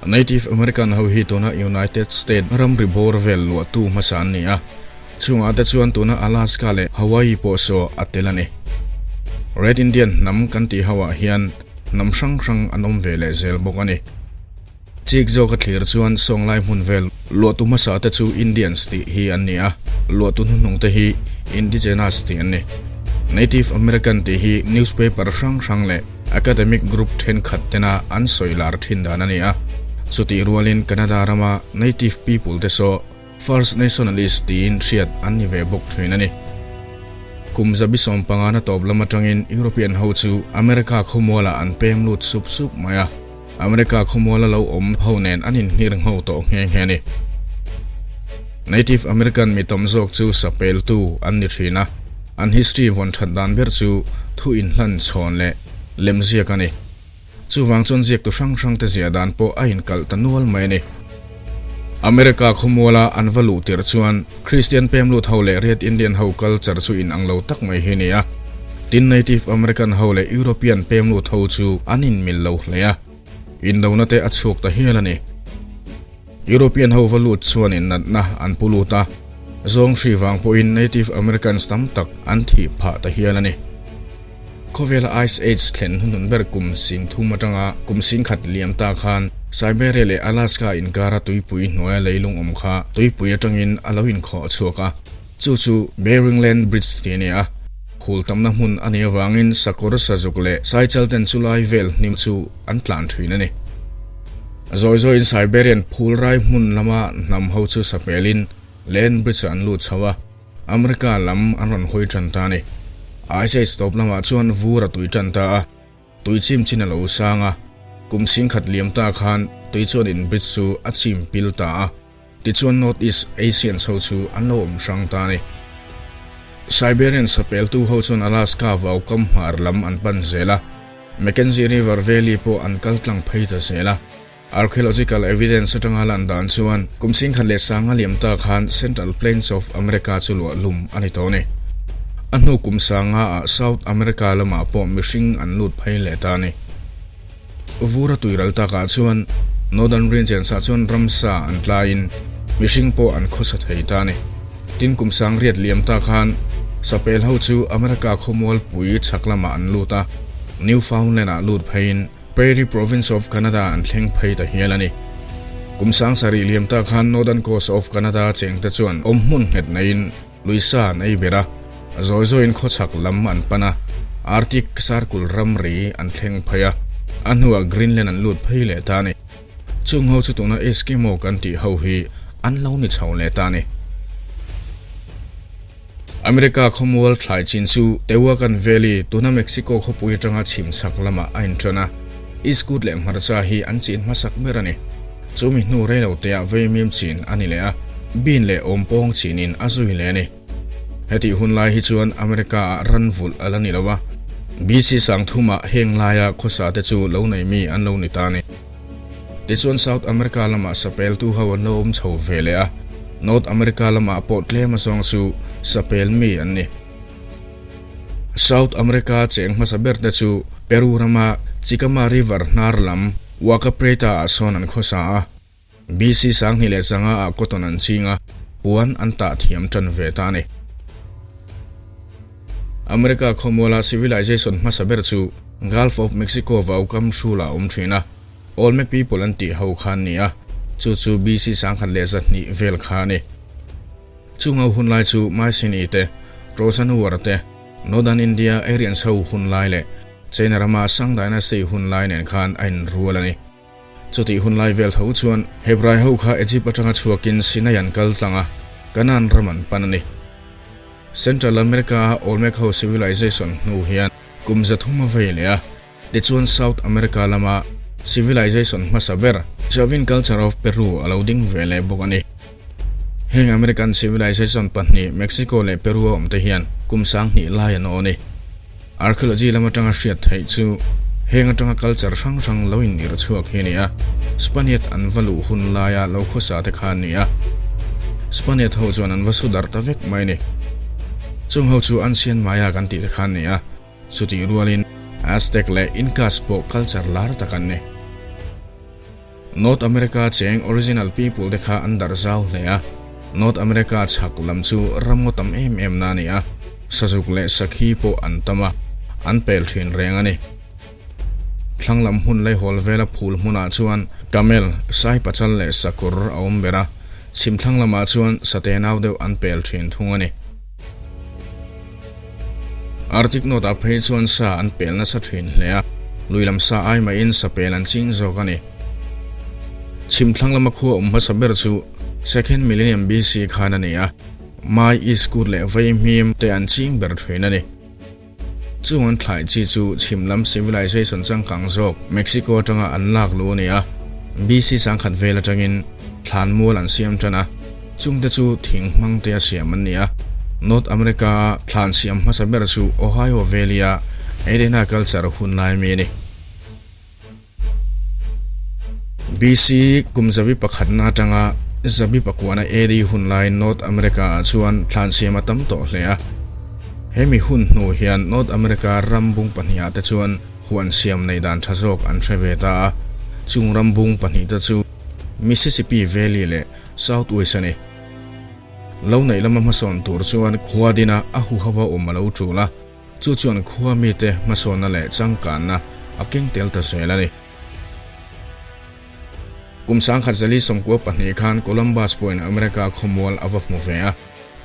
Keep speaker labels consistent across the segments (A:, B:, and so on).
A: Native American ho hi tuna United State ramri bawr vel luahtu hmasa an ni a, chungah te chuan tuna Alaska leh Hawaii pawh saw a tel a ni. Red Indian hnam kan tih ho ah hian hnam hrang hrang an awm ve leh zel bawk a ni. Chik zawka thlir chuan sawnglai hmun vel luahtu hmasa te chu Indians tih hi an ni a, luahtu hnuhnung te hi Indigenous tih an ni. Native American tih hi newspaper hrang hrang leh Academic group thenkhat tena an sawi lar thin dan a ni a, chutih rualin Canada rama Native people te saw First Nationalist tiin hriat an ni ve bawk thin a ni. Kum zabi sawmpangana tawp lam atangin European ho chu America khawmualah an pem lut sup sup mai a, America khawmuala lo awm ho nen an inhngir ngho tawh nghe nghe a ni. Native American mi tam zawk chu sapeltu an ni thin a. An history vawn that dan ber chu thu inhlan chhawn leh lemziak a ni. Chuvang chuan ziaktu hrang hrang te ziah dan pawh a inkalh ta nual mai a ni. America khawmuala an va luh tirh chuan Christian pemlut ho leh Red Indian ho culture chu inang lo tak mai hi a ni a. Tin Native American ho leh European pemlut ho chu an inmil lo hle a. Indona te a chhuak ta hial a ni. European ho va lut chuanin natna an pu lut a, zawng hri vang pawhin Native Americans tam tak an thih phah ta hial a ni. Khawvela Ice Age thlen hnuhnun ber kum sing thum atanga kum sing khat liam ta khan Siberia leh Alaska inkara tuipui hnuaia leilung awm kha tuipui atangin a lo inkhawh chhuak a, chu chu Bering Land Bridge tih a ni a. Khul tamna hmun a nih avangin sakawr sazuk leh saichal ten chulai vel hnim chu an tlan thin a ni. Zawi zawiin Siberian phul rai hmun lama hnam ho chu sapelin Land Bridge ah an lut chho a, America lam an rawn hawi tan ta a ni. Ice Age tawp lamah chuan vur a tui tan ta a, tui chim chin a lo sang a, kum singkhat liam ta khan tui chuan in bridge chu a chim pil ta a. Tichuan North East Asians ho chu an lo awm hrang ta a ni. Siberian sapeltu ho chuan Alaska vau kam hmar lam an pan zel a, Mackenzie River Valley pawh an kal tlang phei ta zel a. Archaeological evidence atanga lan dan chuan kum singkhat leh sanga liam ta khan Central Plains of America chu luah lum a ni tawh a ni. A hnu kum sanga ah South America lamah pawh mihring an lut phei leh ta a ni. Vura tuiral takah chuan Northern Regions ah chuan ramsa an tlaiin mihring pawh an khawsa thei ta a ni. Tin kum sangriat liam ta khan Sapel ho chu America khawmualpui chhak lamah an lut a, Newfoundland ah lut pheiin Prairie Province of Canada an thleng phei ta hial a ni. Kum sangsarih liam ta khan Northern Coast of Canada chengte chuan awm hmun nghet neiin Luisa an ei ber a, zawi zawiin khawchhak lam an pan a, Arctic Circle ramri an thleng phei a, a hnuah Greenland an lut phei leh ta a ni. Chung ho chu tuna Eskimo kan tih ho hi an lo ni chho leh ta a ni. America khawmual thlai chin chu Tehuacan Valley, tuna Mexico khawpui atanga chhim chhak lamah a intan a, Iskut leh hmarcha hi an chin hmasak ber a ni. Chumi hnu reilo teah veimim chin a ni leh a, bean leh awmpawng chinin a zui leh a ni. Hetih hun lai hi chuan America ah ran vulh a la ni lo a, BC sangthumah heng laia khawsa te chu lo nei mi an lo ni ta a ni. Tichuan South America lamah sapeltu ho an lo awm chho ve leh a, North America lamah pawh tlem azawng chu sapel mi an ni. South America cheng hmasa ber te chu Peru rama Chicama River hnar lam Huaca Prieta ah sawn an khawsa a. BC sanghnih leh sanga ah cotton an ching a, puan an tah thiam tan ve ta a ni. America khawmuala civilization hmasa ber chu Gulf of Mexico vau kam hrulah a awm thin a, Olmec people an tih ho kha an ni a, chu chu BC 1002 vel kha a ni. Chungo hun lai chu Mycenae te, Trojan War te, Northern India Aryans ho hun lai leh China rama Shang Dynasty hun lai nen khan a inrual a ni. Chutih hun lai vel tho chuan Hebrai ho kha Egypt atanga chhuakin Sinai an kal tlang a, Canaan ram an pan a ni. Central America-a Olmec ho civilization hnu hian kum zathum a vei leh a, Tichuan South America lama civilization hmasa ber Chavin culture of Peru a lo ding ve leh bawk a ni. Heng American civilization pahnih Mexico leh Peru a awm te hian kum sanghnih lai an aw a ni. Archaeology lam atanga hriat theih chu heng atanga culture hrang hrang lo in ir chhuak hi a ni a, Spaniard an va luh hun laia lo khawsa te kha an ni a. Spaniard ho chuan an va su darh ta vek mai a ni. Chung ho chu Ancient Maya kan tih te kha an ni a. Chutih rualin Aztec leh Incas pawh culture lar tak an ni. North America cheng original people te kha an darh zau hle a. North America chhak lam chu ramngaw tam em em na a ni a, sazuk leh sakhi pawh an tam a, an pel thin reng a ni. Thlang lam hmun leihawl vela phul hmunah chuan camel, sai pachal leh sakawr a awm ber a, chhim thlang lamah chuan sate nau deuh an pel thin thung a ni. Arctic North-ah phei chuan sa an pel nasa thin hle a, lui lam sa ai mahin sa pel an ching zawk a ni. Chhim thlang lama khua awm hmasa ber chu Second Millennium BC khan a ni a, Mai, Iskut leh Vaihmim te an ching ber thin a ni. Chung an thlai chi chu chhim lam civilization changkang zawk Mexico atanga an lak luh a ni a, BC sangkhat vel atangin thlan mual an siam tan a, chungte chu thing hmang te a siam an ni a. North America a thlan siam hmasa ber chu Ohio Valley a Edena culture hun lai mi a ni. BC kum zabi pakhatna atanga zabi pakuana AD hun lai North America ah chuan thlan siam a tam tawh hle a. Hemi hun hnu hian North America ram bung pahnih ah te chuan huan siam nei dan tha zawk an hre ve ta a. Chung ram bung pahnih te chu Mississippi Valley leh South West a ni. Lo neih lama hmasawn tur chuan khua dina a huhava awm a lo tul a. Chu chuan khua mite hmasawnna leh changkanna a keng tel ta zel a ni. Kum 1922 khan Columbus pawhin America khawmual a va hmu ve a.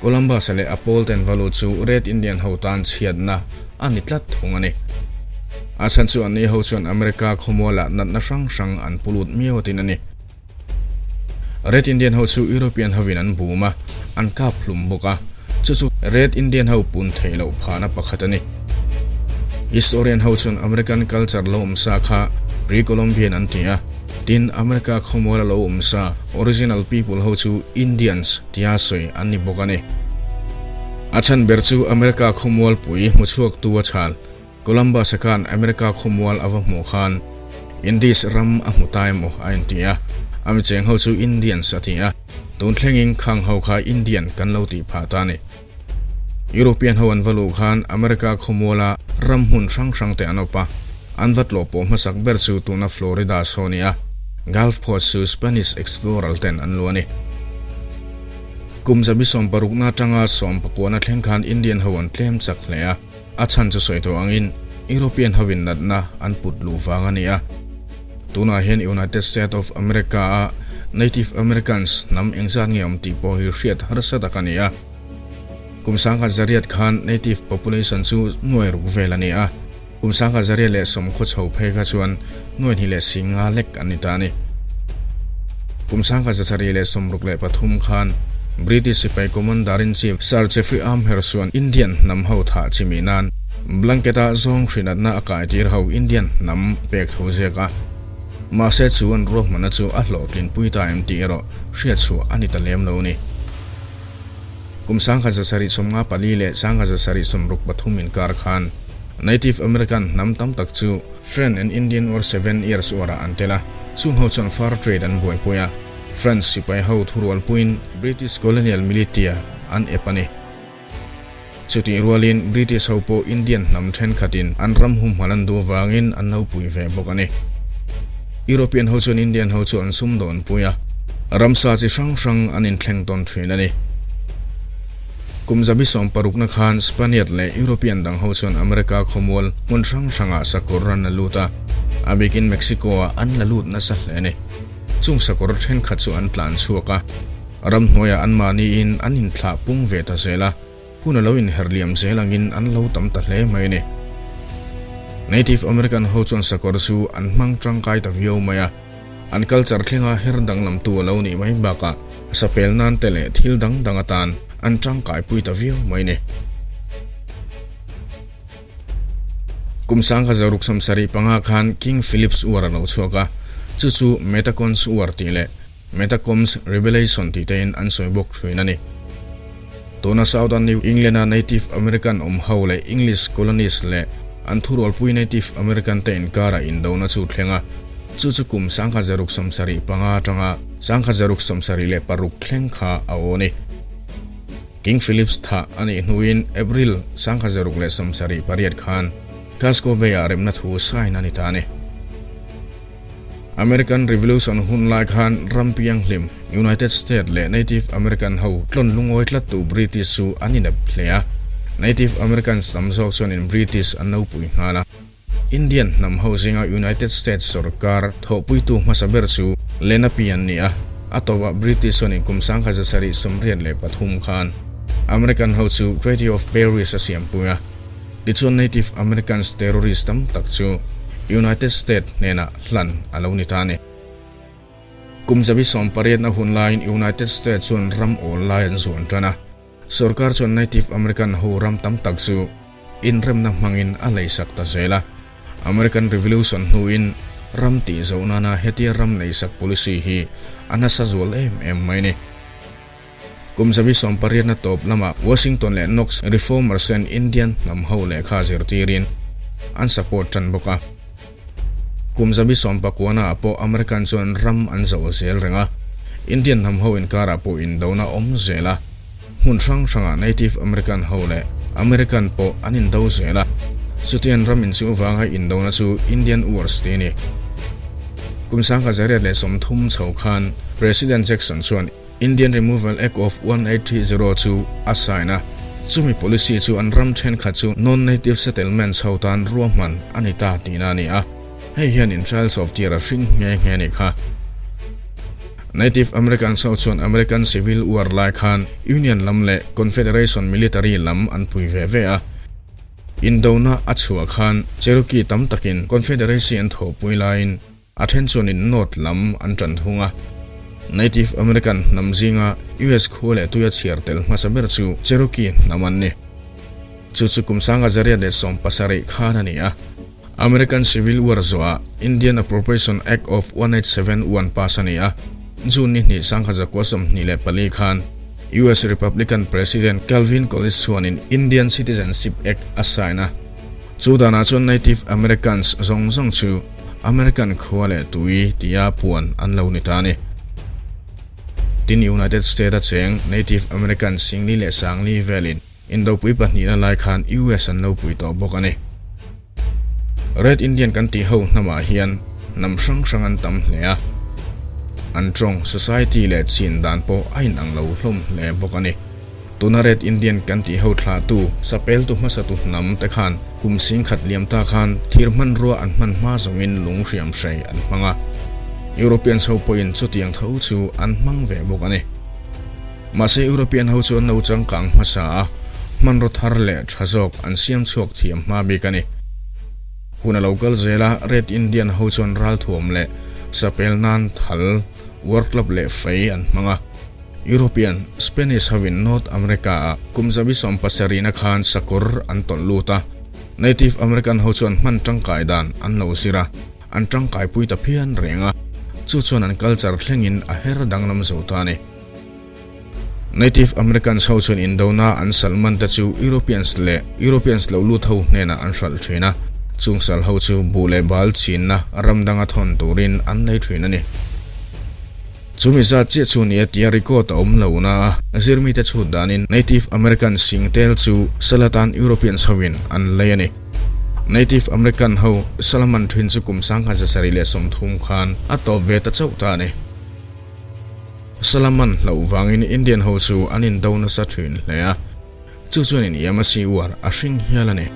A: Columbus-a leh a pawlten va lut chu Red Indian ho tan chhiatna a ni tlat thung a ni. A chhan chu anni ho chuan America khawmualah natna hrang hrang an pu lut miau atin a ni. Red Indian ho chu European hovin an bum a, an kap hlum bawk a, chu chu Red Indian ho pun theih loh phahna pakhat a ni. Historian ho chuan American culture lo awm sa kha Pre-Columbian an ti a, tin America khawmuala lo awm sa original people ho chu Indians tia sawi an ni bawk a ni. A chhan ber chu America khawmualpui hmuchhuaktu a chhal. Columbus-a khan America khawmual a va hmuh khan Indies ram a hmu ta emaw a inti a, a mi cheng ho chu Indians a ti a, tun thlengin khang ho kha Indian kan lo tih phah ta a ni. European ho an va luh khan America khawmuala ram hmun hrang hrang te an awp a, an va tlawh pawh hmasak ber chu tuna Florida saw a ni a, Gulf Coast chu Spanish explorer ten an luh a ni. Kum zabi sawmparukna atanga sawmpakuana thleng khan Indian ho an tlem chak hle a. A chhan chu sawi tawh angin European hovin natna an put luh vang a ni a. Tunah hian United States of America a Native Americans hnam engzat nge awm tih pawh hi hriat harsa tak a ni a. Kum sangkhat zariat khan native population chu nuai ruk vel a ni a. Kum sangkhat zariat leh sawmkhaw chho phei kha chuan nuai hnih leh si nga lek an ni ta a ni. Kum sangkhat 763 khan British sipai Commander-in-Chief Sir Jeffrey Amherst chuan Indian hnam ho thah chimih nan blanket-a zawng hrinatna a kaitir ho Indian hnam pek tho ziak a. Mahse chu an ruahmanna chu a hlawhtlinpui ta em tih erawh hriatchhuah a ni ta lem lo a ni. Kum 1754 leh 1763 inkar khan Native American hnam tam tak chu French and Indian War Seven Years War-ah an tel a, chung ho chuan fur trade an buaipui a, French sipai ho thurualpuiin British colonial militia an ep a ni. Chutih rualin British ho pawh Indian hnam thenkhatin an ram humhal an duh vangin an lo pui ve bawk a ni. European ho chuan Indian ho chu an sumdawnpui a, ramsa chi hrang hrang an inthleng tawn thin a ni. Kum zabi sawmparukna khan Spaniard leh European dang ho chuan America khawmual hmun hrang hrangah sakawr an la lut a, a bikin Mexico-ah an la lut nasa hle a ni. Chung sakawr thenkhat chu an tlan chhuak a, ramhnuaiah anmahniin an inthlah pung ve ta zel a, hun a lo inher liam zel angin an lo tam ta hle mai a ni. Native American ho chuan sakawr chu an hmang tangkai ta viau mai a. An culture thlenga her danglamtu a lo nih mai bakah sapel nan te leh thil dang dang atan an tangkaipui ta viau mai ni. Kum 1675 khan King Philip's War a lo chhuak a, chu chu Metacoms War tih leh Metacoms Rebellation tih tein an sawi bawk thin a ni. Tuna Southern New England-a Native American awm ho leh English colonists leh an thurualpui Native American te inkarah indona chu thleng a, chu chu kum 1675 atanga 1676 thleng kha a aw a ni. King Philip's thah a nih hnuin April 1678 khan Casco Bay-ah remna thu sign a ni ta a ni. American Revolution hun lai khan ram pianghlim United States leh Native American ho tlawn lungawi tlattu British chu an inep hle a. Native Americans tam zawk chuanin British an lo pui nghal a. Indian hnam ho zinga United States sorkar thawhpuitu hmasa ber chu Lenape an ni a. A tawpah British chuanin kum 1783 khan American ho chu Treaty of Paris a siampui a. Tichuan Native Americans terrorist tam tak chu United States hnenah hlan a lo ni ta a ni. Kum zabi sawmpariatna hun laiin United States chuan ram awl lai an zuan tan a. Sorkar chuan Native American ho ram tam tak chu inremna hmangin a leisak ta zel a. American Revolution hnuin ram tih zoh nana hetia ram leisak policy hi a nasa zual em em mai a ni. Kum zabi sawmpariatna tawp lamah Washington leh Knox Reformers ten Indian hnam ho lehkha zirtirin an support tan bawk a. Kum zabi sawmpakuana ah pawh American chuan ram an zawh zel reng a, Indian hnam ho inkarah pawh indona awm zel a, hmun hrang hrangah Native American ho leh American pawh an indo zel a, chutiang ram inchuh vanga indona chu Indian Wars tih a ni. Kum 1830 chho khan President Jackson chuan Indian Removal Act of 1830 chu a sign a, chumi policy chu an ram thenkhat chu non-native settlements ho tan ruahman a ni ta tihna a ni a, hei hian in Trials of Tear a hring nghe nghe a ni kha. Native Americans ho chuan American Civil War lai khan Union lam leh Confederation military lam an pui ve ve a. Indona a chhuah khan Cherokee tam takin Confederacy an thawhpui laiin A then chuanin North lam an tan thung a. Native American hnam zinga US khua leh tuia chhiar tel hmasa ber chu Cherokee hnam an ni. Chu chu kum 1870 khan a ni a. American Civil War zawhah Indian Appropriation Act of 1871 pass a ni a. June ni hnih 1924 khan US Republican President Calvin Coolidge chuanin Indian Citizenship Act a sign a. Chu danah chuan Native Americans zawng zawng chu American khua leh tui tia puan an lo ni ta a ni. Tin, United States a cheng Native American Singli leh Sangli velin Indopui pahnihna lai khan US an lo pui tawh bawk a ni. Red Indian kan tih ho hnamah hian hnam hrang hrang an tam hle a, an tawng, society leh chin dan pawh a inang lo hlawm hle bawk a ni. Tuna Red Indian kan tih ho thlahtu, sapeltu hmasatu hnam te khan kum singkhat liam ta khan thir hmanrua an hman hma zawngin lung hriam hrei an hmang a. Europeans ho pawhin chutiang tho chu an hmang ve bawk a ni. Mahse European ho chu an lo changkang hmasa a, hmanraw thar leh tha zawk an siam chhuak thiam hma bik a ni. Hun a lo kal zel a, Red Indian ho chuan ralthuam leh sapel nan thal, war club leh fei an hmang a. European, Spanish hovin North America-ah kum zabi sawmpasarihna khan sakawr an tawlh lut a. Native American ho chuan hman tangkai dan an lo zir a, an tangkaipui ta phian reng a, chu chuan an culture thlengin a her danglam zo ta a ni. Native Americans ho chuan indona an sal man te chu Europeans leh Europeans lo lut ho hnenah an hralh thin a, chung sal ho chu buh leh bal chinna ram danga thawn turin an nei thin a ni. Chumi zat chiah chu nia tia record a awm lo na a, zirmite chhut danin Native American sing tel chu sal atan Europeans hoin an lei a ni. Native American ho sal man thin chu kum 1730 khan a tawp ve ta chauh ta a ni. Sal a man hlauh vangin Indian ho chu an indo nasa thin hle a, chu chuan in Yamasi War a hring hial a ni.